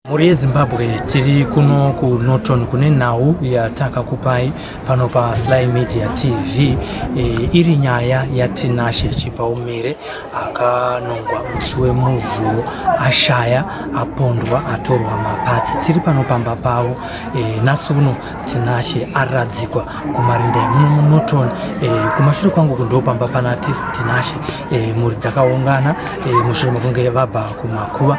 Mhuri yeZimbabwe, tiri kuno kuNorton kune nhau yatakakupai pano paSly Media TV. Iri nyaya yaTinashe Chipaumire akanongwa musi weMuvhuro, ashaya, apondwa, atorwa mapatsi. Tiri pano pamba pavo. Nhasi uno Tinashe aradzikwa kumarinda emuno muNorton. Kumashure kwangu kundo pamba pana Tinashe. Mhuri dzakaungana mushure mekunge vabva kumakuva.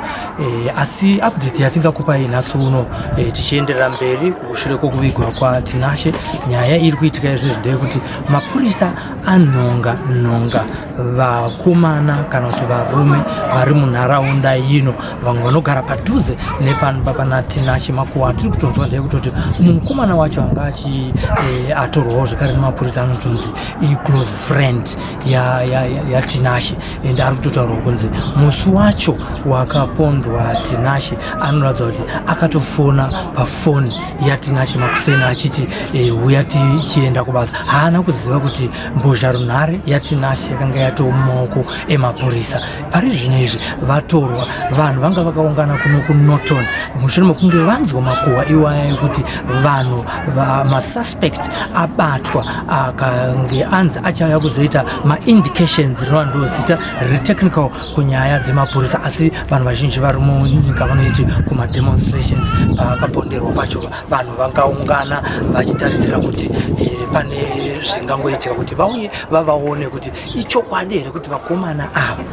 Asi update yatingakupai nhasi uno, tichienderera mberi kushure kwokuvigwa kwaTinashe, nyaya iri kuitika izvezvi ndeyekuti mapurisa anhonga nhonga vakomana kana kuti varume vari munharaunda ino, vamwe vanogara padhuze nepamba pana Tinashe Makuwa. Tiri kutonzwa ndeyekutoti umwe mukomana wacho anga achi atorwawo zvekare nemapurisa anotonzi iclose friend yaTinashe ya, ya, and ari kutotaurwa kunzi musi wacho wakapondwa Tinashe anoratidza kuti akatofona pafoni yaTinashe makuseni achiti, "Huya tichienda kubasa." Haana kuziva kuti mbozha runhare yaTinashe yakanga yatoo mumaoko emapurisa. Pari zvino izvi vatorwa. Vanhu vanga vakaungana kuno kuNorton mushure mekunge vanzwa makuhwa iwaya ekuti vanhu masuspect abatwa, akange anzi achauya kuzoita maindications, rinova ndo zita riri technical kunyaya dzemapurisa, asi vanhu vazhinji vari munyika vanoiti kumademonstrations. Pakaponderwa pacho vanhu vangaungana vachitarisira kuti pane zvingangoitika, kuti vauye vavaone kuti ichokwadi here kuti vakomana ava,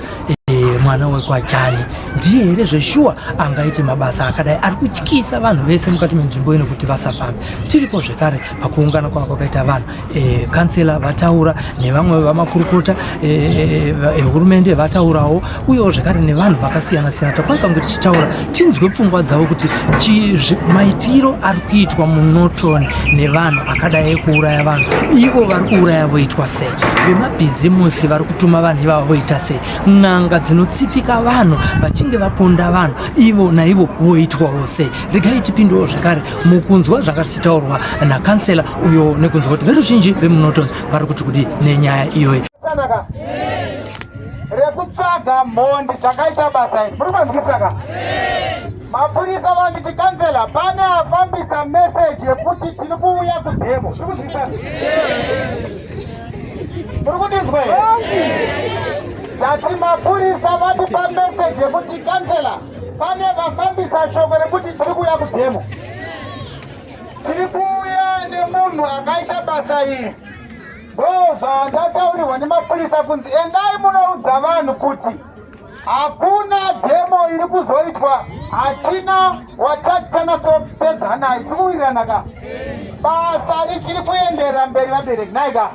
mwana wekwaJani ndiye here zveshuwa angaite mabasa akadai ari kutyisa vanhu vese mukati menzvimbo ino kuti vasafambe. Tiripo zvekare pakuungana kwava kwakaita vanhu. Kansela vataura nevamwe vamakurukota ehurumende vataurawo, uyewo zvekare nevanhu vakasiyana siyana. Takwanisa kunge tichitaura, tinzwe pfungwa dzavo kuti maitiro ari kuitwa muNorton nevanhu akadai ekuuraya vanhu, ivo vari kuuraya voitwa sei? Vemabhizimusi vari kutuma vanhu ivava voita sei? N'anga dzinotsipika vanhu vachinge vaponda vanhu, ivo naivo voitwawo sei? Regai tipindewo zvekare mukunzwa zvanga zvichitaurwa nakansela uyo, nekunzwa kuti veruzhinji vemuNorton vari kuti kudi nenyaya iyoyi. Sanaka rekutsvaga mhondi dzakaita basa iri, muri kwanzwisaka? Mapurisa vanditi, "Kansela, pane afambisa meseji yekuti tiri kuuya kudemo." Tiri kunzwisana? Muri kundinzwa here? Ndati mapurisa vatipa meseji yekuti, "Kansela, pane vafambisa shoko rekuti tiri kuuya kudemo, tiri kuuya nemunhu akaita basa iri." Ndo zvandataurirwa nemapurisa kunzi endai munoudza vanhu kuti hakuna demo iri kuzoitwa, hatina watatitanasopedza naye. Tiri kuwirirana ka? Basa richiri kuenderera mberi, vabereki, naika?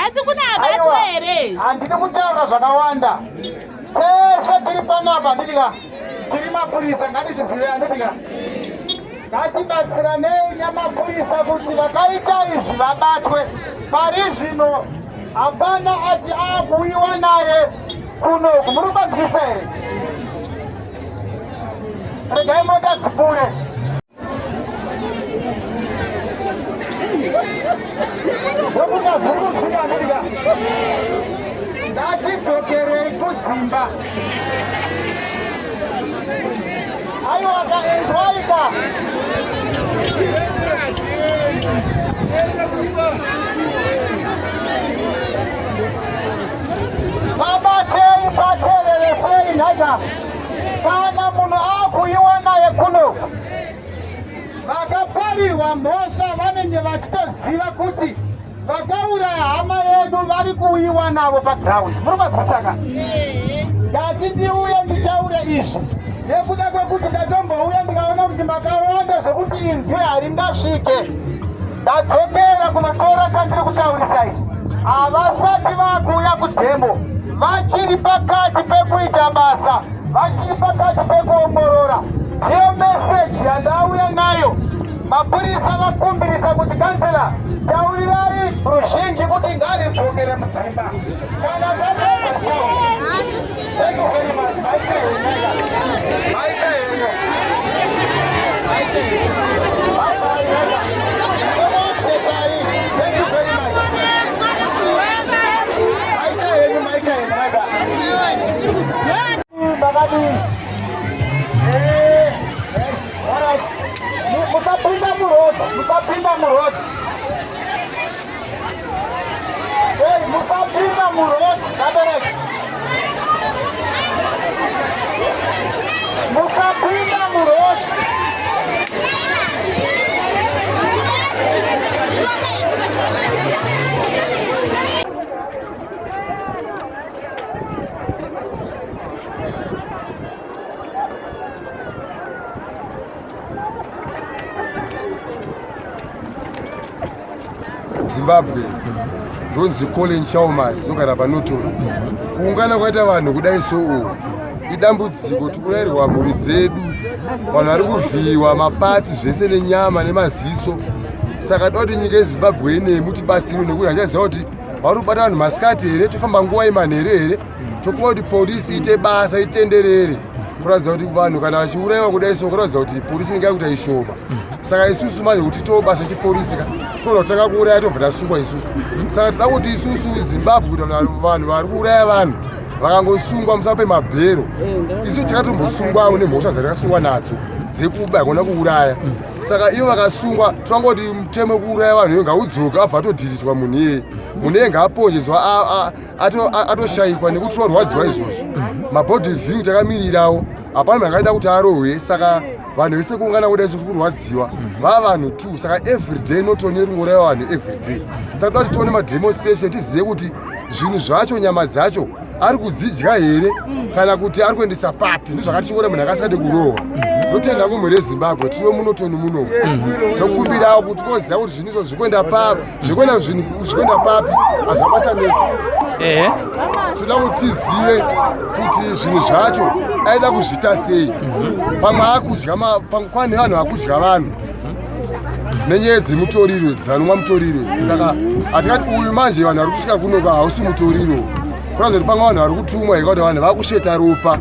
Asi kuna abatwa here? Handidi kutaura zvakawanda. Tese tiri panapa, handitika? Tiri mapurisa, ngatizvizive, handitika? Ngatibatsiranei nemapurisa kuti vakaita izvi vabatwe. Pari zvino hapana ati aakuuyiwa naye kunoku. Muri kubanzwisa here? Regai mota dzipfuure. Ndokuti zviri kunzwika, handitika? Ngatidzokerei kudzimba. Aiwa ka, enzwaika. Pabatei, pateereresei nhaika. Kana munhu akuiwa naye kunoku, vakaparirwa mhosva vanenge vachitoziva kuti vakauraya hama yedu vari kuuyiwa navo paground. Muri mazwisaka? Ndati ndiuye nditaure izvi nekuda kwekuti ndatombouya ndikaona kuti makawanda zvekuti inzwi haringasvike. Ndadzokera kunotora chandiri kutaurisa ichi. Havasati vakuuya kudemo, vachiri pakati pekuita basa, vachiri pakati pekuongorora. Ndiyo meseji yandauya nayo. Mapurisa vakumbirisa kuti, "Kansela, taurirai ruzhinji kuti ngaridzokere mudzimba." Kana zvapera. Thank you very much. Maita henyu. Maita henyu. Bye bye. Thank you very much. Maita henyu, maita henyu, maita. Makadii? Zimbabwe, ndonzi Colin Chalmers, ndogara paNorton. Kuungana kwaita vanhu kudai so idambudziko. Tikurayirwa mhuri dzedu, vanhu vari kuvhiyiwa mapatsi zvese nenyama nemaziso. Saka toda kuti nyika yeZimbabwe inei mutibatsire, nekuti handichaziva kuti vari kubata vanhu masikati here, tofamba nguva imanheru here. Tokuva kuti polisi iite basa, itenderere kuratidza kuti vanhu kana vachiurayiwa kudai so, kuratidza kuti polisi inenge yakuita ishoma. Saka isusu manje kuti too basa chipolisi ka, toda kutanga kuuraya, tobva tasungwa isusu. Saka toda kuti isusu Zimbabwe, kuti vanhu vari kuuraya vanhu vakangosungwa, musape mabhero. Isu takatombosungwawo nemhosva dzatakasungwa nadzo dzekuba, hakuna kuuraya. Saka ivo vakasungwa, tinongoti mutemo wekuuraya vanhu iyo ngaudzoke, abva atodhiritwa munhu iyeye. Munhu iyeye ngaaponjeswa, atoshayikwa, nekuti torwadziwa izvozvo. Mabody viewing takamirirawo, hapana munhu angaida kuti arohwe. Saka vanhu vese kuungana kudai so kurwadziwa, vava vanhu two. Saka everyday Norton ringoraiwa vanhu everyday. Saka toda kuti tione mademonstration, tizive kuti zvinhu zvacho, nyama dzacho ari kudzidya here kana kuti ari kuendesa papi. Ndozvakati chingora munhu akasingade kurohwa. Ndotenda ngomhuri yeZimbabwe. Tiriwo muNorton munomu, tokumbirawo kuti koziva kuti zvinhu izvo zvikuenda papi, zvikuenda zvinhu zvikuenda papi, hazvabasa nesu. Toda kuti tizive kuti zvinhu zvacho aida kuzviita sei. Pamwe akudya, kwane vanhu vakudya vanhu nenyaya dzemutoriro, dzanomwa mutoriro. Saka hatingati uyu manje vanhu vari kusvika kunoka hausi mutoriro, kuratidza kuti pamwe vanhu vari kutumwa ika kuti vanhu vakusveta ropa.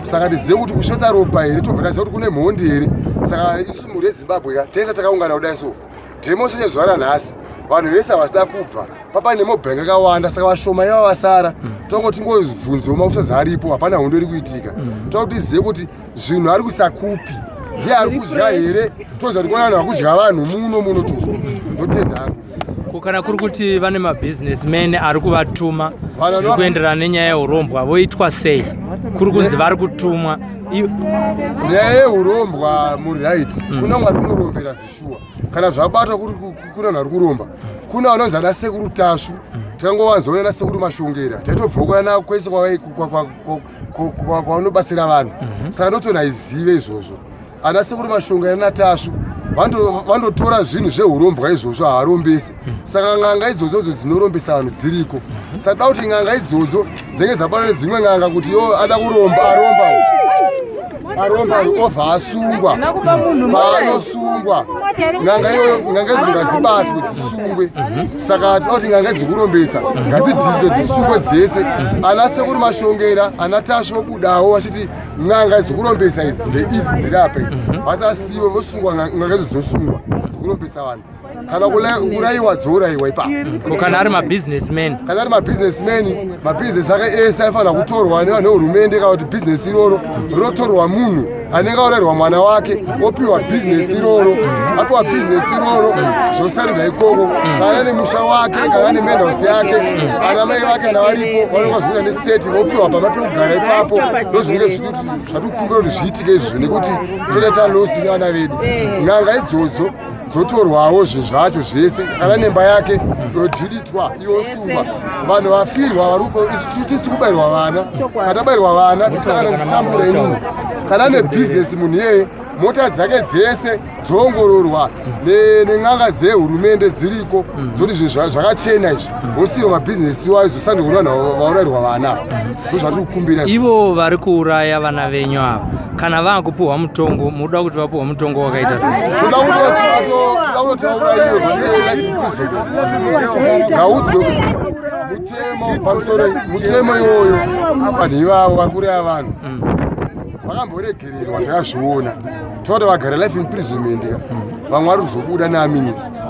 Saka tizive kuti kusveta ropa here, tobva taziva kuti kune mhondi here. Saka isu mhuri yeZimbabwe ka, tese takaungana kudai so, demonstration zuva ranhasi, vanhu vese havasida kubva papa nemobhenga akawanda. Saka vashoma iva vasara, tongoti tingobvunzewo maofficers aripo. Hapana hondo iri kuitika. Toda kuti tizive kuti zvinhu ari kuisa kupi, ndiye ari kudya here, toziva kuti kuna vanhu vakudya vanhu muno muno tu. Ndotenda hangu. Ko kana kuri kuti vane mabusinessmen ari kuvatuma Vanhu zviri kuenderana nenyaya yeurombwa, voitwa sei? Kuri kunzi vari kutumwa. Nyaya yeurombwa muri right. Kuna mwari unorombera zvishuwa. Kana zvabatwa kuri kuna vanhu vari kuromba, kuna vanonzi ana Sekuru Tasvu, tikangowanzoona ana Sekuru Mashongera, taitobvokana kwese kwavanobatsira vanhu. Saka ndotona izive izvozvo, ana Sekuru Mashongera naTasvu vandotora zvinhu zveurombwa izvozvo, havarombesi. Saka n'anga idzodzo dzinorombesa vanhu dziriko. Saka da kuti n'anga idzodzo dzinenge dzabatwa nedzimwe n'anga kuti yo ada kuromba, aromba, aromba, obva asungwa. Paanosungwa n'anga iyoyo, n'anga idzo ngadzibatwe, dzisungwe. Saka toda kuti n'anga dzikurombesa ngadzidhirwe, dzisungwe dzese. Ana Sekuru Mashongera, ana Tasvu obudawo vachiti n'anga dzikurombesa idzi ndeidzi dziri apa idzi, vasasiwe, vosungwa. N'anga idzo dzosungwa dzikurombesa vanhu, kana kuurayiwa dzourayiwa ipapo. Ko kana ari mabusinessmen? Kana ari mabusinessmen, mabhizinesi ake ese aifanira kutorwa nevanhu vehurumende, kana kuti bhizinesi iroro rinotorwa munhu anenge aurayirwa mwana wake, opiwa bhizinesi iroro. Apiwa bhizinesi iroro, zvosarenda ikoko. Kana nemusha wake, kana nemenhouse yake, ana mai vake kana varipo, vanonga zvinoita nestate, vopiwa pamba pekugara ipapo. Ndo zvinenge zvatikukumbira kuti zviitike izvozvo, nekuti toita loss nevana vedu. N'anga idzodzo dzotorwawo zvinhu zvacho zvese, kana nemba yake yodhiritwa, yosungwa. Vanhu vafirwa variko, isu tisi kubayirwa vana. Kana tabayirwa vana, tisakana tichitambura inini. Kana nebhizinesi munhu iyeye, mota dzake dzese dzoongororwa nen'anga dzehurumende dziriko, dzoti zvinhu zvakachena izvi, vosiyirwa mabhizinesi iwayo, dzosandurwa vanhu vaurayirwa vana. Ndozvatiri kukumbira. Ivo vari kuuraya vana venyu ava, kana vaakupiwa mutongo, munoda kuti vapiwa mutongo wakaita sei? Toda kuti vaurayiwe vasine life imprisonment. Ngaudzoke mutemo pamusoro, mutemo iwoyo. Vanhu ivavo vari kuuraya vanhu vakamboregererwa, takazviona. Toda kuti vagare life imprisonment ka. Vamwe vari kuzobuda neamnesty,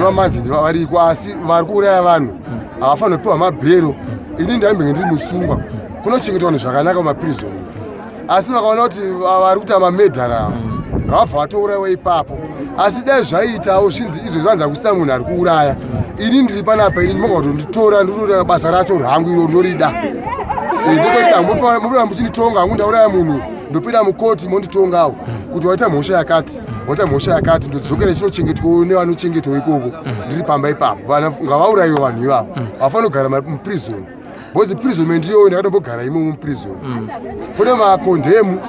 vamazi variko, asi vari kuuraya vanhu havafaniri kupiwa mabhero. Ini ndaimbenge ndiri musungwa, kunochengetwa vanhu zvakanaka mumaprison, asi vakaona kuti vari kuita mamurder ava, ngavabva vatourayiwa ipapo. Asi dai zvaiitawo zvinzi izvo zvanzi hakusina munhu ari kuuraya, ini ndiri panapa, ini ndimoga kutonditora, ndinotoita basa racho rangu iro, ndorida. Ndotorida. Mopera muchinditonga hangu, ndauraya munhu, ndopinda mukoti, monditongawo kuti waita mhosva yakati, waita mhosva yakati, ndodzokera chinochengetwawo nevanochengetwa ikoko ndiri pamba ipapo. Vana ngavaurayiwe vanhu ivavo, havafaniri kugara muprison, because imprisonment iyoyo ndakatombogara imomo muprison. Kune makondemu,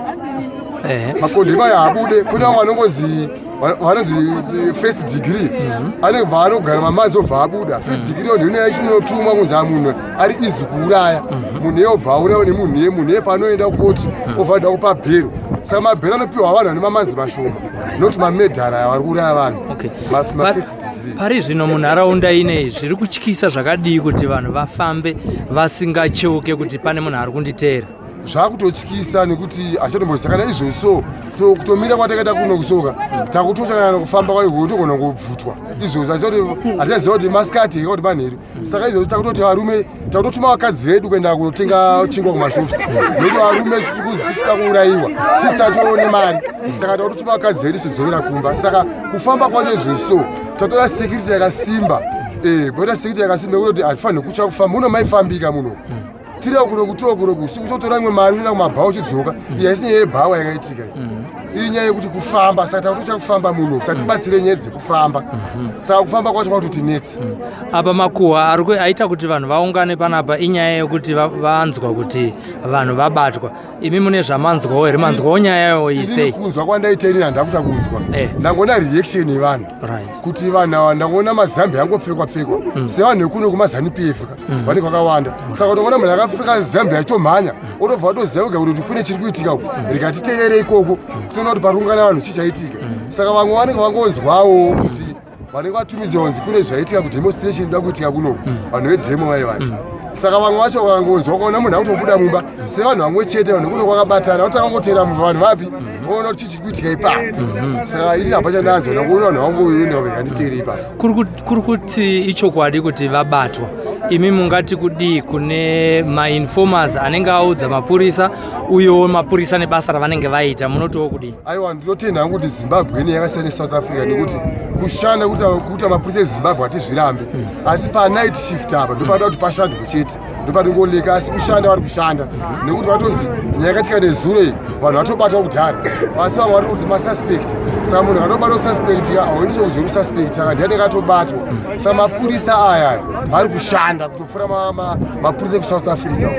makondemu ayo haabude. Kune vamwe vanongonzi Vanonzi first degree anobva anogara mamanzi obva abuda. First degree yo ndino yachinotumwa kunzi munhu ari easy kuuraya. Munhu iye obva aurayiwa nemunhu iye, munhu iye paanoenda kukoti obva ada kupa bhero. Saka mabhero anopiwa vanhu vane mamanzi mashoma, not mamedhara aya vari kuuraya vanhu. Mafirst degree. Pari zvino munharaunda inei zviri kutyisa zvakadii kuti vanhu vafambe vasingacheuke kuti pane munhu ari kunditeera? Zvakutotyisa nekuti hachatomboziva kana izvozvi. So kutomira kwatakaita kuno kusoka takutochakana kufamba kwaiko togona kubvutwa izvozvi. Hatichaziva kuti masikati heka kuti manheru. Saka izvozvi takutoti varume takutotuma vakadzi vedu kuenda kunotenga chingwa kumashops, nekuti varume tiri tisida kuurayiwa, tisi tatoone mari. Saka takutotuma vakadzi vedu tidzokera kumba. Saka kufamba kwacho izvozvi, so tatora security yakasimba, boita security yakasimba yekutoti hatifaniri kutya kufamba muno. Maifambika muno 3 o'clock, 2 o'clock usiku, totora imwe mari unoenda kumabhawa uchidzoka. Iyi haisi nyaya yebhawa yakaitika iyi, inyaya yekuti kufamba. Saka takutocha kufamba muno, saka tibatsire nyaya dzekufamba. Saka kufamba kwacho kwakutotinetsa. Apa makuhwa ari aita kuti vanhu vaungane panapa inyaya yekuti vanzwa kuti vanhu vabatwa. Imi mune zvamanzwawo here? Manzwawo nyaya yayo sei? Kunzwa kwandaita ini handakuta kunzwa. Ndangoona reaction yevanhu kuti vanhu ava, ndangoona mazambi angopfekwa pfekwa sevanhu vekuno kumaZANU PF ka vanenge vakawanda. Saka utongoona munhu akapfeka zambi achitomhanya, otobva watoziva wega kuti kune chiri kuitika uku, rikatitevere ikoko kutoona kuti pari vanhu chii chaitika. Saka vamwe vanenge vangonzwawo kuti vanenge vatumidzwa kunzi kune zvaitika kudemonstration ida kuitika kunoku, vanhu vedemo vai vai. Saka vamwe vacho vakangonzwa, ukaona munhu akutobuda mumba sevanhu vamwe chete, vanhu kuno kwakabatana, kuti akangotera mumba vanhu vapi, oona kuti chii chiri kuitika ipapo. Saka ini hapachandanzwa, nangoona vanhu vangoenda rikanditeere ipapo. Kuri kuti ichokwadi kuti vabatwa, imi mungati kudii kune mainformers anenge audza mapurisa, uyewo mapurisa nebasa ravanenge vaita, munotiwo kudii? Aiwa, ndinotenda hangu kuti Zimbabwe ine yakasiyana neSouth Africa, nekuti kushanda kuita mapurisa eZimbabwe hatizvirambe, asi panight shift apa ndopada kuti pashandwe chete, ndopatingoleka. Asi kushanda vari kushanda, nekuti vatonzi nyaya yakaitika nezuro iyi, vanhu vatobatwa kudhara, asi vamwe vari kuti masuspect. Saka munhu akatobatwa suspect hauendiswe kujeri suspect, saka ndianenge atobatwa. Saka mapurisa aya vari kushanda kutopfuura mapurisa ekuSouth Africa,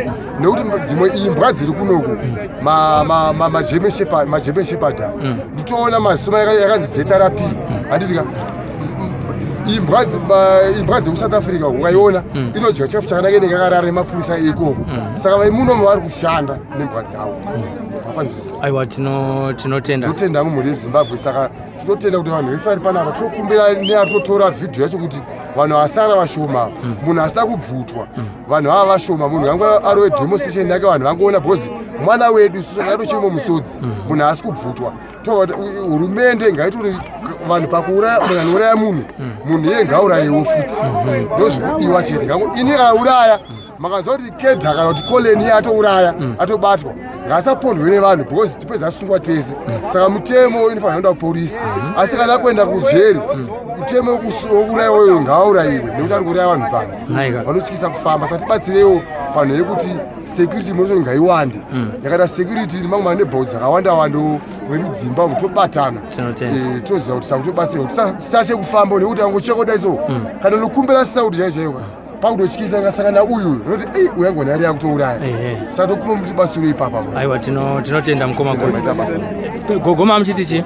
nekuti dzimwe imbwa dziri kunoku, maGerman Shepherd, nditoona mazisoma yakanzi ZRP, handitika imbwa dzekuSouth Africa ukaiona inodya chikafu chakanaka, inenge yakarara nemapurisa ikoko. Saka vaimunomo vari kushanda nembwa dzavo, apanzwisisi. Aiwa, tinotenda. Tinotenda mumhuri yeZimbabwe. Saka tinotenda kuti vanhu vese vari panapa, tinokumbira neatotora vhidhiyo yacho kuti vanhu vasara vashoma, munhu asina kubvutwa, vanhu vava vashoma, munhu yangu arove demonstration yake, vanhu vangoona, because mwana wedu isusu ngatochemo musodzi, munhu haasi kubvutwa. Hurumende ngaitori vanhu pakuuraya, munhu anouraya munhu, munhu iye ngaaurayiwo futi, ndozvikudiwa chete. Ini akauraya, makanzwa kuti kedha kana kuti koleni iye atouraya atobatwa, ngaasapondwe nevanhu, because tipedza asungwa tese. Saka mutemo inofanira kuenda kupolisi, asi kana akuenda kujeri, mutemo wekuurayiwa uyo ngaaurayiwe, nekuti ari kuuraya vanhu panze vanotyisa kufamba. Saka tibatsireiwo vanhu yekuti security moto ngaiwande, yakaita security nemamwe maneighborhoods akawanda wandawo wemudzimba umu, tobatana. Toziva kuti takutobatsira kuti tisache kufamba, nekuti angocheka kudai so kana nokumbira sauti chaiyo chaiyo pakutotyisa, ngasangana uyu noti ei uyu angona ari yakutouraya. Saka tokumba mutibatsiro ipapa. Aiwa, tinotenda mukoma gogo. Mamuchiti chii?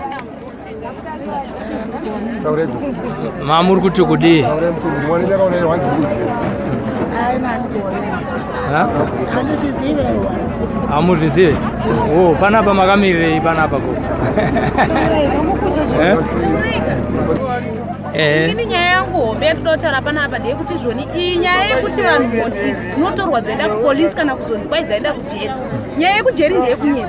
Taurai gogo. Mamuri kuti kudii? Taurai mutumbi mwana ndakauraya wanzi mukunzi. Ha? Hamuzvizive? O, panapa makamirirei panapa gogo? Eh? Inini nyaya yangu hombe yandinoda kutaura panapa ndeyekuti zvoni iyi nyaya yekuti vanhu mhondi idzi dzinotorwa dzoenda kupolisi kana kuzonzi kwai dzaenda kujeri, nyaya yekujeri ndeyekunyema.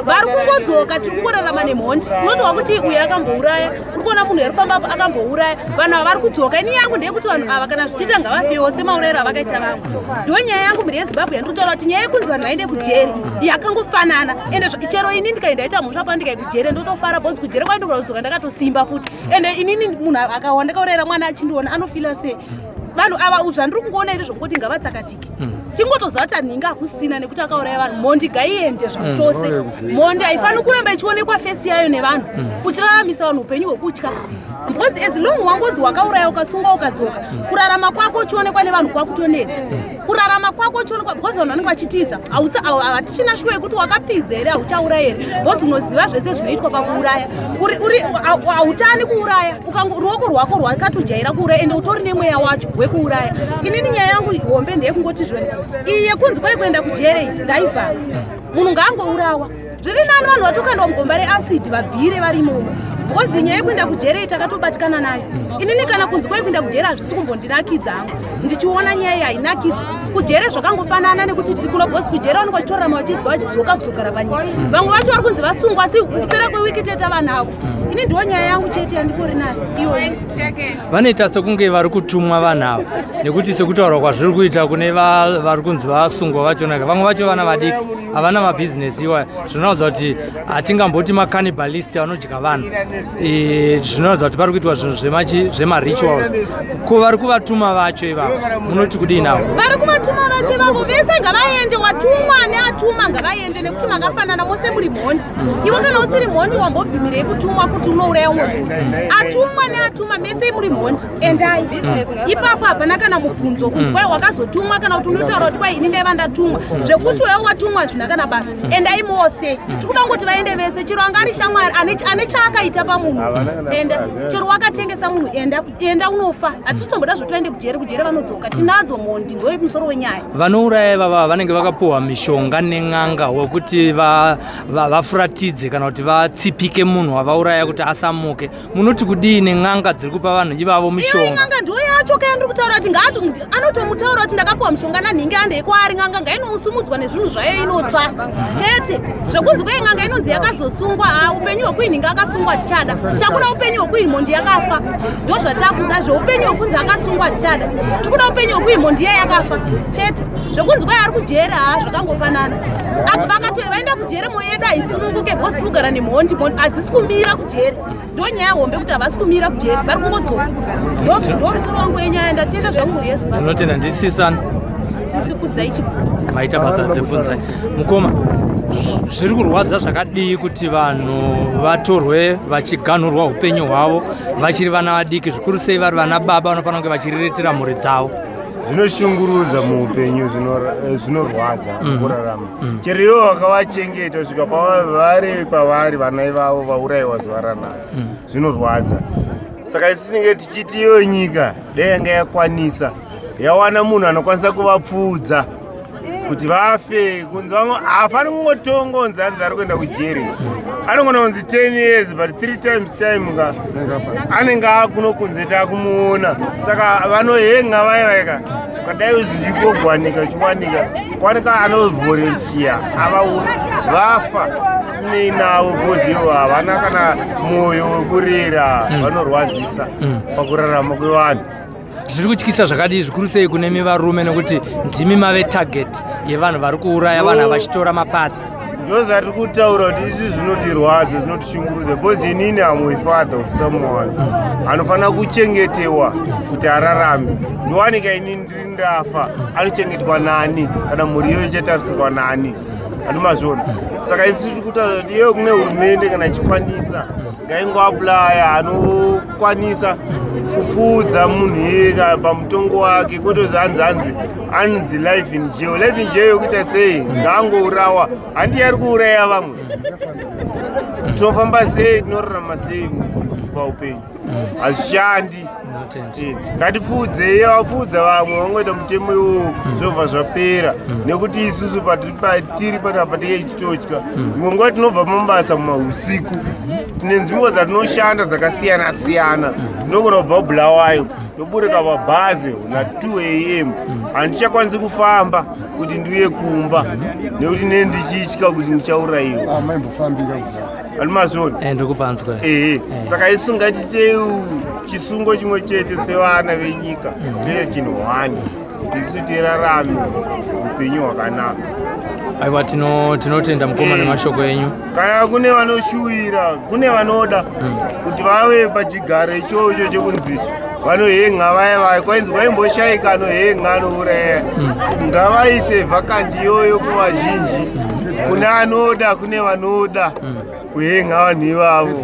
Vari kungodzoka, tiri kungorarama nemhondi. Unotohwa kuti uyu akambouraya, uri kuona munhu yarifamba apo akambouraya. Vanhu ava vari kudzoka. Ini yangu ndeyekuti vanhu ava kana zvichiita ngavafewo semaurayiro avakaita vamwe. Ndo nyaya yangu mhuri yeZimbabwe yandiri kutaura, kuti nyaya yekunzi vanhu vaende kujeri yakangofanana. Ende chero ini ndikaenda ita mhosva pa ndikai kujeri ndotofara, because kujeri kwaindogona kudzoka ndakatosimba futi. Ende inini munhu akawanda kaurayira mwana achindiona anofila sei? Vanhu ava zvandiri kungoona iri zvongoti ngavatsakatike, tingotoziva kuti anhinga hakusina nekuti akauraya vanhu. Mhondi ngaiende zvachose. Mhondi haifaniri kuramba ichionekwa face yayo nevanhu, uchiraramisa vanhu upenyu hwekutya, because as long wangonzi wakauraya, ukasungwa, ukadzoka, kurarama kwako uchionekwa nevanhu kwakutonetsa. Kurarama kwako uchionekwa, because vanhu vanenge vachitiza. Hatichina shuwa yekuti wakapfidza here, hauchauraya here, because unoziva zvese zvinoitwa pakuuraya. Hautani kuuraya, ruoko rwako rwakatojaira kuuraya, ende utori nemweya wacho wekuuraya. Inini nyaya yangu hombe ndeyekungoti zvoni iyi yekunzi kwai kuenda kujere ngaivhara, munhu ngaangourawa. Zviri nani vanhu vatokandwa mugomba reacid vabvire vari imomo, because nyaya yekuenda kujere takatobatikana nayo. Inini kana kunzi kwai kuenda kujere hazvisi kumbondinakidza hangu, ndichiona nyaya iyi hainakidzi. Kujere zvakangofanana nekuti tiri kuno, because kujere vanenge vachitorarama, vachidya, vachidzoka kuzogara panyika. Vamwe vacho vari kunzi vasungwa, asi kupera kwewiki teta vanavo. Ini ndiwo nyaya yangu chete yandikori nayo iyoyo. Vanoita sekunge vari kutumwa vanhu ava, nekuti sekutaurwa kwazviri kuita kune vari kunzi vasungwa vachonaka, vamwe vacho vana vadiki, havana mabhizinesi iwaya. Zvinoratidza kuti hatingamboti macannibalist vanodya vanhu. Zvinoratidza kuti pari kuitwa zvinhu zvemarituals. Ko vari kuvatuma vacho ivavo munoti kudii navo? Vari kuvatuma vacho ivavo vese ngavaende. Watumwa neatuma ngavaende, nekuti makafanana mose, muri mhondi. Iwe kana usiri mhondi, wambobvimirei kutumwa kuti unouraya umwe munhu? Atumwa neatuma mese muri mhondi, endai. Ipapo hapana kana mubvunzo kuti kwai wakazotumwa, kana kuti unotaura kuti kwai ini ndaiva ndatumwa. Zvekuti wewe watumwa zvina kana basa. Endai mose. Tikuda kungoti vaende vese, chero anga ari shamwari ane chaakaita pamunhu, enda. Chero wakatengesa munhu, enda, enda unofa. Hatisi tomboda zvotoende kujere. Kujere vanodzoka, tinadzo mhondi. Ndo musoro wenyaya. Vanouraya ivava vanenge vakapuhwa mishonga nen'anga wekuti vafuratidze kana kuti vatsipike munhu wavauraya kuti asamuke. Munoti kudii nen'anga dziri kupa vanhu ivavo Iyo mishonga? N'anga ndiyo yacho kaya ndiri kutaura kuti ngaati anotomutaura kuti ndakapiwa mushonga nanhingi, handei kwaari. N'anga ngainousumudzwa nezvinhu zvayo, inotsva chete. Zvekunzi kwei n'anga inonzi yakazosungwa, ha, upenyu hwekuinhingi akasungwa tichada. Takuda upenyu hwekuimhondi yakafa, ndo zvatakuda. Zveupenyu hwekunzi akasungwa tichada, tikuda upenyu hwekuimhondi iye yakafa chete. Zvekunzi kwai ari kujere, ha, zvakangofanana. Vakato vaenda kujere, mwoyo yedu haisununguke, because tiri kugara nemhondi. Mhondi hadzisi kumira kujere. Ndo nyaya hombe, kuti havasi kumira kujeri, vari kungodzoka. Ndo musoro wangu wenyaya. Ndatenda zvangu, mhuri yeZimbabwe. Tinotenda. Ndisisani. Sisi Kudzai Chibvutu. Maita basa dzebvunzai. Mukoma, zviri kurwadza zvakadii kuti vanhu vatorwe vachiganhurwa upenyu hwavo vachiri vana vadiki, zvikuru sei vari vana baba vanofanira kunge vachiriritira mhuri dzavo? Zvinoshungurudza muupenyu, zvinorwadza kurarama. Chero ivo vakavachengeta kusvika pavari pavari vana ivavo vaurayiwa zuva ranhasi, zvinorwadza. Saka isu tinenge tichiti iyo nyika dai yanga yakwanisa yawana munhu anokwanisa kuvapfuudza kuti vafe kunzi vamwe haafani kungotongonzi anzi ari kuenda kujeri. Anogona kunzi 10 years, but three times time ka anenge akuno kunze takumuona. Saka vanohenga vaya vaika kadai zvichigogwanika chiwanika kwanika anovolunteer ava vafa sinei navo, because ivo havana kana mwoyo wekurera. Vanorwadzisa pakurarama kwevanhu. Zviri kutyisa zvakadii, zvikuru sei kunemi varume, nekuti ndimi mave target yevanhu vari kuuraya vanhu vachitora maparts? Ndo zvatiri kutaura kuti izvi zvinotirwadza, zvinotishungurudza, because inini am a father of someone anofanira kuchengetewa kuti ararame. Ndowanika inini ndiri ndafa, anochengetwa nani? Kana mhuri iyoyo ichatarisirwa nani? Anomazviona. Saka isu tiri kutaura kuti iyo kune hurumende, kana ichikwanisa, ngaingoapplya anokwanisa kupfuudza munhu iyeye pamutongo wake, kwete zvanzi anzi anzi life in jail. Life in jail yokuita sei? Ngaangourawa. Handi ari kuuraya vamwe? Tinofamba sei? Tinorarama sei paupenyu? Hazvishandi. Ngatipfuudzei, vapfuudza vamwe, vangoita mutemo iwowo, zvobva zvapera, nekuti isusu patiri panapa tinge tichitotya. Dzimwe nguva tinobva mabasa mumausiku, tine nzvimbo dzatinoshanda dzakasiyana siyana. Tinogona kubva Bulawayo, toburika pabhazi na 2 am, handichakwanisi kufamba kuti ndiuye kumba nekuti nee ndichitya kuti ndichaurayiwa. Maimbofambira. Ani mazvona? Ndiri kupanzwa. Ehe, saka isu ngatitei chisungo chimwe chete sevana venyika, toite chinhu hwani kuti isu tirarame upenyu hwakanaka. Aiwa, tinotenda mukoma nemashoko enyu. Kana kune vanoshuwira, kune vanoda kuti vave pachigaro ichocho chekunzi Vanohenga vaya vaya kwainzi kwaimboshaika anohenga anouraya. Ngavaise vhakanti iyoyo kuvazhinji, kune anoda, kune vanoda kuhenga vanhu ivavo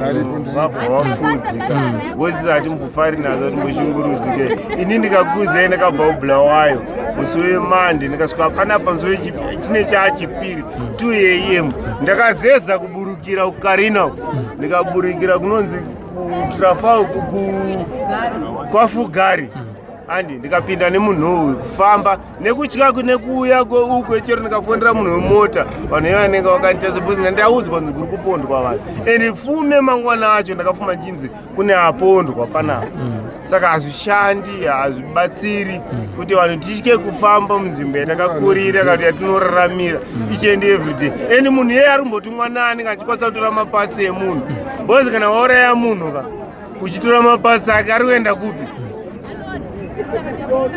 vabva vapfuudzika, because hatimbofari nazo, hatimboshungurudzike. Ini ndikakuzai, ndakabva kuBulawayo musi weMonday, ndikasvika panapa musi chine chaachipiri 2 a.m. Ndakazeza kuburukira kuKarina uku, ndikaburukira kunonzi kuTrafalgar, kwaFugari andi ndikapinda nemunhuhwi, kufamba nekutya nekuuya uko chero ndikafonera munhu wemota, vanhu ivanenge vakandiita sebhozi. Ndaudzwa kunzi kuri kupondwa vanhu, and fume mangwana acho ndakafuma nchinzi kune apondwa panapa. Saka hazvishandi, hazvibatsiri kuti vanhu titye kufamba munzvimbo yatakakurira kana kuti yatinoraramira each and every day. And munhu iyeye ari kumbotumwa nani kana achikwanisa kutora maparts emunhu? Because kana wauraya munhu ka, uchitora maparts ake, ari kuenda kupi?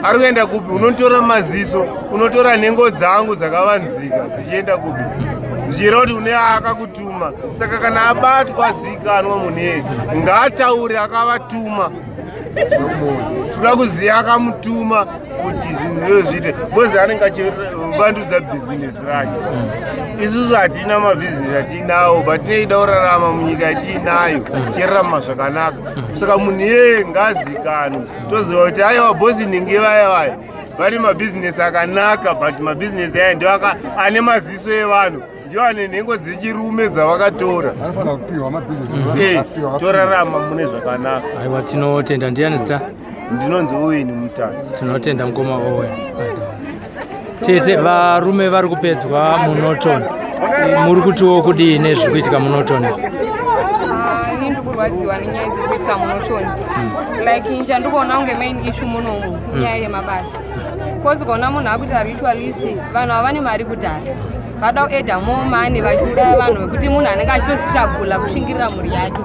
Ari kuenda kupi? Unotora maziso, unotora nhengo dzangu dzakavanzika, dzichienda kupi? Zvichireva kuti une akakutuma. Saka kana abatwa, azivikanwa munhu iyeye, ngaataure akavatuma. Toda kuziva akamutuma kuti zvinhu izvo zviite, because anenge achivandudza bhizinesi rake. Isusu hatina mabhizinesi atinawo, but tinoida kurarama munyika yatiinayo, tichirarama zvakanaka. Saka munhu iyeye ngaazikanwe, toziva kuti aiwa, bhosi nhingi vaya vaya vane mabhizinesi akanaka, but mabhizinesi aya ndio ane maziso evanhu, ndio ane nhengo dzechirume dzavakatora. Anofanira kupiwa mabhizinesi. Torarama mune zvakanaka. Aiwa, tinotenda. Ndiani zita? Ndinonzi Owen Mutasi. Tinotenda, mukoma Owen. Tete, varume vari kupedzwa muNorton, muri kutiwo kudii nezviri kuitika muNorton? Ah, ini ndiri kurwadziwa nenyaya dziri kuitika muNorton. Like chandikuona kunge main issue munomu inyaya yemabasa, cause ukaona munhu akuita ritualist, vanhu ava vane mari kudhara, vada kuadda more money vachiuraya vanhu, vekuti munhu anenge achitostrugula kushingirira mhuri yake.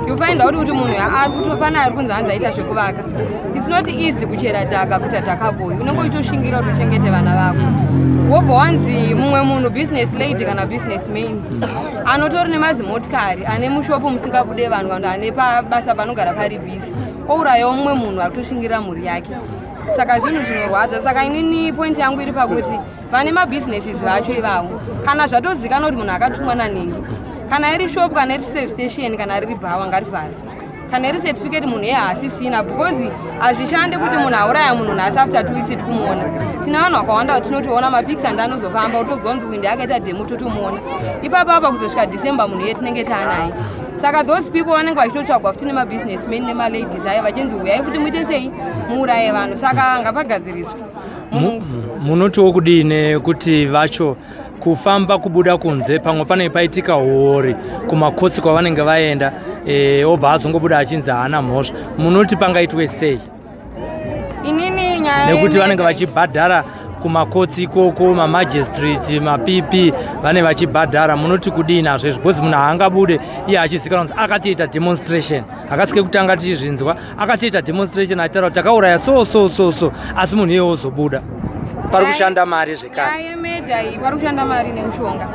You find out kuti munhu ari kutopana, ari kunzi hanzi aita zvekuvaka. It's not easy kuchera dhaka, kuita dhaka boy, unenge uchitoshingira kuti uchengete vana vako. Wobva wanzi mumwe munhu, business lady kana business man, anotori nemazimotikari, ane mushopu musingabude vanhu, kana ane pabasa panogara pari busy, ourayawo mumwe munhu ari kutoshingirira mhuri yake. Saka zvinhu zvinorwadza. Saka inini point yangu iri pakuti vane mabhizinesis vacho ivavo, kana zvatozikanwa kuti munhu akatumwa naningi, kana iri shop, kana iri service station, kana riri bhawa, ngarivhare. Kana iri certificate, munhu iye haasisina, because hazvishandi kuti munhu auraya munhu nhasi, after 2 weeks tikumuona. Tina vanhu vakawanda vatinotoona mapics andi anozofamba, utozwa kunzi uyu ndiakaita demo, totomuona ipapo apa. Kuzosvika December munhu iye tinenge taanaye. Saka those people vanenge vachitotsvagwa futi nemabusinessmen nemaladies aya, vachinzi uyai futi muite sei, muuraye vanhu. Saka ngapagadziriswe. Munotiwo kudii nekuti vacho kufamba kubuda kunze, pamwe panenge paitika huori kumakotsi kwavanenge vaenda, obva azongobuda achinzi haana mhosva? Munoti pangaitwe sei? Inini nyaya Nekuti vanenge vachibhadhara kumakotsi ikoko, mamagistrate, maPP, vane vachibhadhara. Munoti kudii nazvo izvi? Because munhu haangabude iye achizikanwa kunzi akatoita demonstration, akasike kutanga tichizvinzwa, akatoita demonstration achitaura kuti takauraya so so so so, asi munhu iye ozobuda pari kushanda mari zvekare. Nyaya yemurder iyi, pari kushanda mari nemushonga,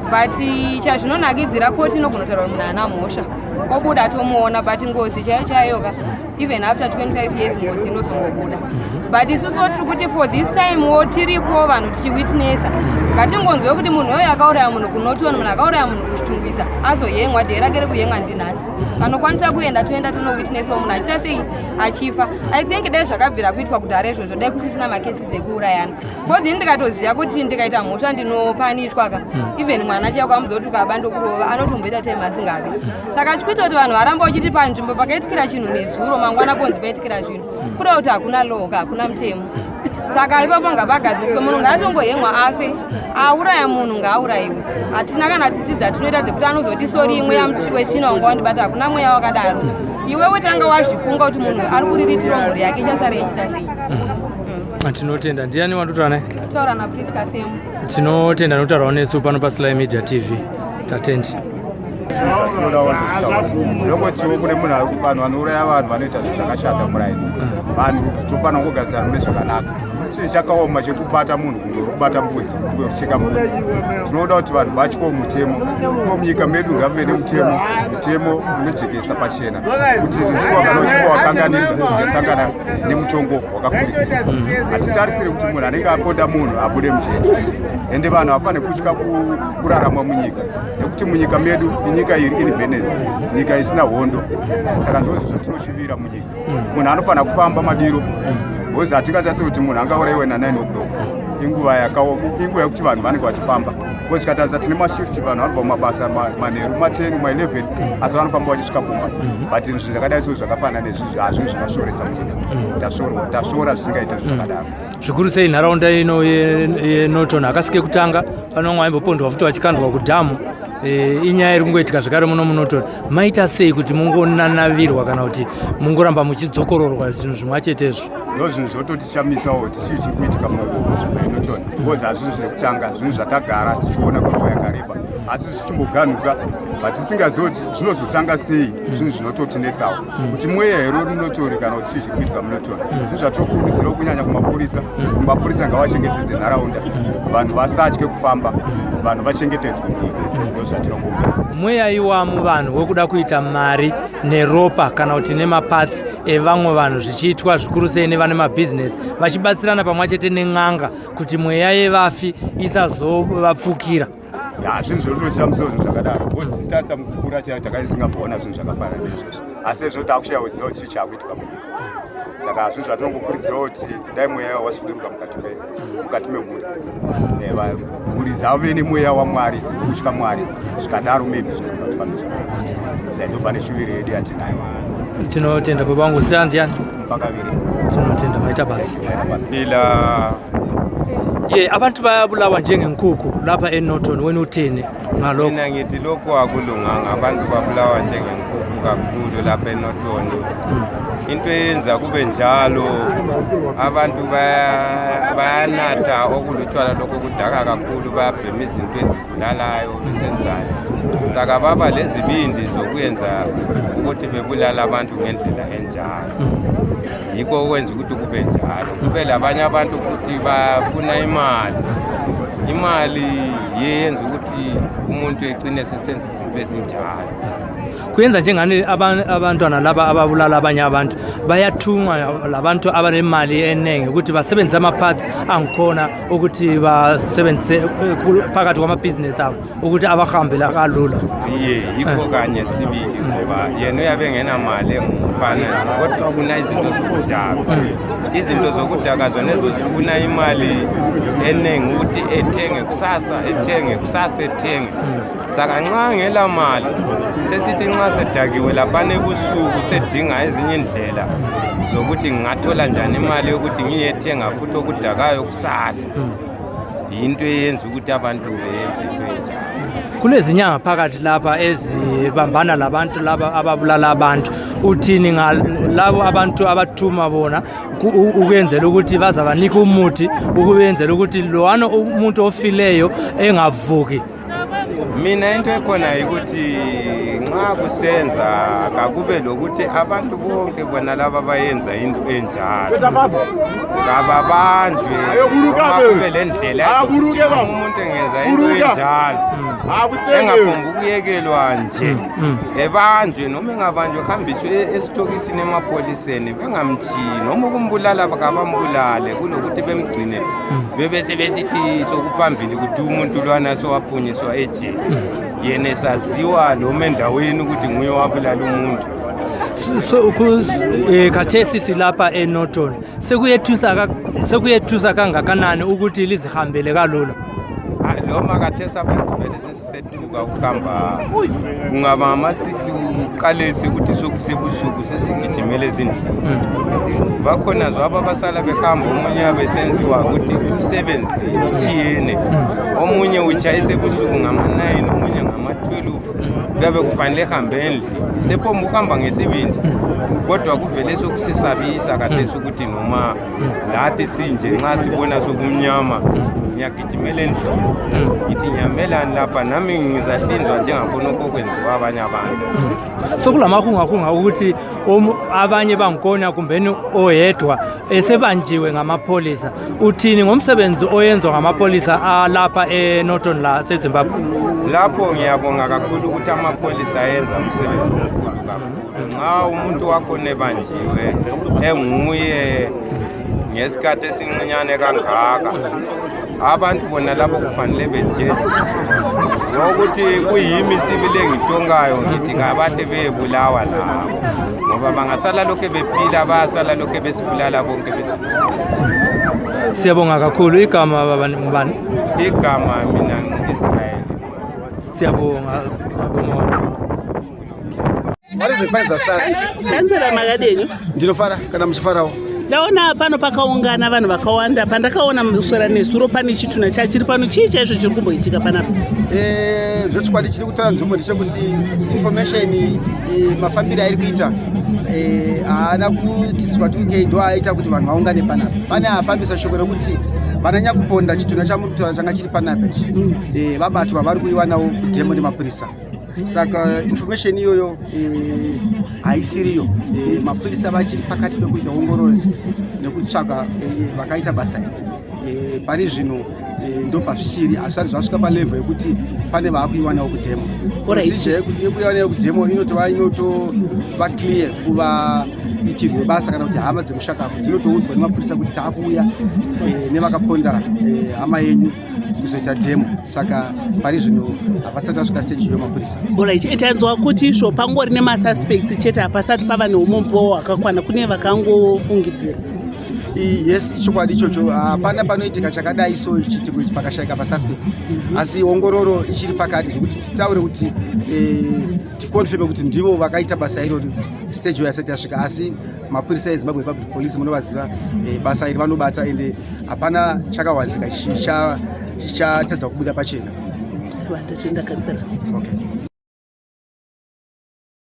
but chazvinonakidzira, koti inogona kutaura kuti munhu haana mhosva, obuda tomuona. But ngozi chaiyo chaiyoka, even after 25 years ngozi inozongobuda. But isusu tiri kuti for this time wo tiripo vanhu tichiwitnessa, ngatingonzwe kuti munhu uyo akauraya munhu kuNorton, munhu akauraya munhu kuChitungwiza, azoyengwa, day rake rekuyengwa ndinhasi. Vanokwanisa kuenda, toenda tonowitnessawo munhu achiita sei, achifa. I think dai zvakabvira kuitwa kudhara izvozvo, dai kusisina macases ekuurayana, because ini ndikatoziva kuti ndikaita mhosva ndinopanishwa ka. Even mwana chako amudza kuti ukaba ndokurova, anotomboita time asingabi. Saka chikuita kuti vanhu varamba uchiti panzvimbo pakaitikira chinhu nezuro, mangwana konzi paitikira zvinhu, kureva kuti hakuna law ka, hakuna mutemo. Saka ipapo ngapagadziswe. Munhu ngaatongohemwa afe. Auraya munhu ngaaurayiwe. Hatina kana tsitsi dzatinoita dzekuti anozoti sorry, mweya wechina wanga wandibata. Hakuna mweya wakadaro. Iwewe tanga wazvifunga kuti munhu ari kuriritirawo mhuri yake, ichasara ichiita sei? Tinotenda. Ndiani wandotaura naye? Taura naPriska Semu. Tinotenda notaurawo nesu pano paSly Media TV. Tatendi. chatinodawo kutaura tinongotiwo kune munhu vanhu vanouraya vanhu vanoita zvinhu zvakashata muraini vanhu tofanira kungogarisana mune zvakanaka chinhu chakaoma chekubata munhu kunge uri kubata mbudzi kunge kucheka mbudzi tinoda kuti vanhu vatyewo mutemo imo munyika medu ngamuve nemutemo mutemo unojekesa pachena kuti shuwa kana uchinge wakanganisa uchasangana nemutongo wakakurisisa hatitarisiri kuti munhu anenge aponda munhu abude mujeri ende vanhu havafaniri kutya kurarama munyika nekuti munyika medu inyika iri independence nyika isina hondo saka ndozvo zvatinoshuvira munyika munhu anofanira kufamba madiro because hatingatarisi kuti munhu angauraiwe na 9 o'clock inguva yakaoma inguva yekuti vanhu vanenge vachifamba because tikatarisa tine mashift vanhu vanobva mumabasa manheru ma10 ma11 asi vanofamba vachisvika kumba but zvinhu zvakadai so zvakafanana nezvizvi hazvinhu zvinosvoresa munyika tasvorwa tasvora zvisingaite zvakadaro Zvikuru sei nharaunda ino yeNorton hakasi kekutanga pane vamwe vaimbopondwa futi vachikandwa kudhamu. E, inyaya iri kungoitika zvekare muno muNorton. Maita sei kuti mungonanavirwa kana kuti mungoramba muchidzokororwa zvinhu zvimwe chetezvo? Ndo zvinhu zvototichamisawo kuti chii chiri kuitika munzvimbo yeNorton because hazvisi zvekutanga, zvinhu zvatagara tichiona kwenguva yakareba asi zvichimboganhuka but tisingazivi kuti zvinozotanga sei, zvinhu zvinototinetsawo kuti mweya here uri munotori kana kuti chii chiri kuitika munotori. Ndozvatinokurudzirawo kunyanya kumapurisa, kumapurisa ngavachengetedze nharaunda, vanhu vasatye kufamba, vanhu vachengetedzwe munyika, ndozvatinokumbira. Mweya iwamu vanhu wekuda kuita mari neropa kana kuti nemapatsi evamwe vanhu zvichiitwa zvikuru sei nevane mabhizinesi vachibatsirana pamwe chete nen'anga kuti mweya yevafi isazovapfukira. Ya, zvinhu zvinotoshamisawo zvinhu zvakadaro because tichitarisa mukukura chaiyo takaisingamboona zvinhu zvakafanana neizvozvo asi izvo takushaya kuziva kuti chii chaakuitika munyika saka zvinhu zvatinongokurudzirawo kuti dai mweya wasuduruka mukati memhuri mhuri dzave nemweya wamwari kutya mwari zvikadaro maybe zvinogona kufamba zvakanaka ndobva neshuviro yedu yatinayo. Tinotenda baba vangu, zita ndiani? Pakaviri. Tinotenda, maita basa. Ila Ye, abantu bayabulawa njengenkukhu lapha eNorton, wena uthini ngalokho? Mina ngithi lokhu akulunganga, abantu babulawa njengenkukhu kakhulu lapha eNorton. Into eyenza kube njalo abantu bayanatha okulutshwala lokho kudaka kakhulu, bayabhema izinto ezibulalayo besenzayo, saka baba lezibindi zokuyenza ukuthi bebulala abantu ngendlela enjalo. Yikho okwenza ukuthi kube njalo. Kube labanye abantu futhi bafuna imali, imali yeyenza ukuthi umuntu ecine sesenza izinto ezinjalo. Kuyenza njengani abantwana laba ababulala abanye abantu bayathungwa labantu abanemali eningi ukuthi basebenzise ama-parts angikhona ukuthi basebenzise phakathi kwamabhizinesi abo ukuthi abahambela kalula. Ye, yikho kanye sibili, ngoba yena uyabe engenamali engumfana kodwa ufuna izinto zokudaka. Izinto zokudaka zona ezo zifuna imali eningi ukuthi ethenge kusasa, ethenge kusasa, ethenge. Saka nxa ngela mali sesithi nxa sedakiwe laphana ebusuku sedinga ezinye indlela zokuthi ngingathola njani imali yokuthi ngiyethenga futhi okudakayo kusasa. Yinto eyenza ukuthi abantu beyenze into enjalo. Kulezinyanga phakathi lapha ezibambana labantu laba ababulala abantu, uthini ngalabo abantu abathuma bona ukwenzela ukuthi bazabanika umuthi ukuyenzela ukuthi lowana umuntu ofileyo engavuki? Mina into ekhona yikuthi nxa kusenza kakube lokuthi abantu bonke bona laba bayenza into enjalo kababanjwe, noma kube le ndlela umuntu engenza into enjalo engaphombi ukuyekelwa nje, ebanjwe noma engabanjwe ehambiswe esitokisini emapholiseni, bengamthiyi noma ukumbulala kabambulale kulokuthi bemgcine bebe sebesithi sokuphambili ukuthi umuntu lwana sowaphunyiswa ejele, yena esaziwa noma endaweni ukuthi nguye owabulala umuntu. So khathesi silapha eNorton, sekuyethusa kangakanani ukuthi lizihambele kalula? Noma khathesi abantu vele sesisethuka ukuhamba, kungaba ngama-6 uqalise ukuthi sokusebusuku sesigijimele ezindlini. Bakhona zwabo abasala behamba, omunye abesenziwa ukuthi imisebenzi itshiyene, omunye utshayisa ebusuku ngama-9, omunye ngama-12. Kuyabe kufanele ehambe endlini, sephomba ukuhamba ngesibindi, kodwa kuvele sokusesabisa kathesi ukuthi noma lathi sinje nxa sibona sokumnyama ngiyagijimela endlini, ngithi ngiyamelani lapha, nami ngizahlinzwa njengakhonokho okwenziwa abanye abantu. Sokulamahungahunga ukuthi abanye bangikona kumbeni oyedwa esebanjiwe ngamapholisa. Uthini ngomsebenzi oyenzwa ngamapholisa alapha eNorton la seZimbabwe? Lapho ngiyabonga kakhulu ukuthi amapholisa ayenza umsebenzi omkhulu kakhulu. Nxa umuntu wakhona ebanjiwe enguye ngesikhathi esincinyane kangaka, abantu bona labo kufanele bejeziswe, ngokuthi kuyimi sibili engitongayo ngithi kabahle beyebulawa labo, ngoba bangasala lokhe bephila bayasala lokhe besibulala bonke. Siyabonga kakhulu. Igama baba ngubani? Igama mina ngu-Israyeli. Siyabonga. Kanzera, makadini? Ndinofara kana muchifarawo. Ndaona pano pakaungana vanhu vakawanda. Pandakaona muswera nezuro pane chitunha chachiri pano, chii chaizvo chiri kumboitika panapa? Zvechokwadi chiri kutora nzvimbo ndechekuti information mafambiro airi kuita haana kutiswa tuke, ndo aita kuti vanhu vaungane panapa. Pane afambisa shoko rekuti vana nyakuponda chitunha chamuri kutaura changa chiri panapa ichi vabatwa, vari kuiwa nawo kudhemo nemapurisa. Saka information iyoyo haisiriyo. Mapurisa vachiri pakati pekuita ongororo nekutsvaga vakaita basa iri. Pari zvino ndo pazvichiri, hazvisati zvasvika palevel yekuti pane vaakuiwanawo kudhemo. Procedure yekuiwanayo kudhemo inotova inotova clear kuvaitirwe basa kana kuti hama dzemushakavo dzinotoudzwa nemapurisa kuti taakuuya nevakaponda hama yenyu kuzoita dhemo. Saka pari zvino havasati vasvika stage iyo mapurisa. Alright, tanzwa kuti izvo pangori nemasuspects chete, hapasati pava neumombo hwakakwana, kune vakangofungidzira. Yes, ichokwadi ichocho. Hapana panoitika chakadai so chiitiko ichi pakashayika pasuspects, asi ongororo ichiri pakati zvekuti titaure kuti ticonfirme kuti ndivo vakaita basa irori, stage iyo yasati yasvika. Asi mapurisa eZimbabwe Republic Police munovaziva, basa iri vanobata, ende hapana chakawanzika chichatadza kubuda pachena. Ndatenda, kansela. Okay.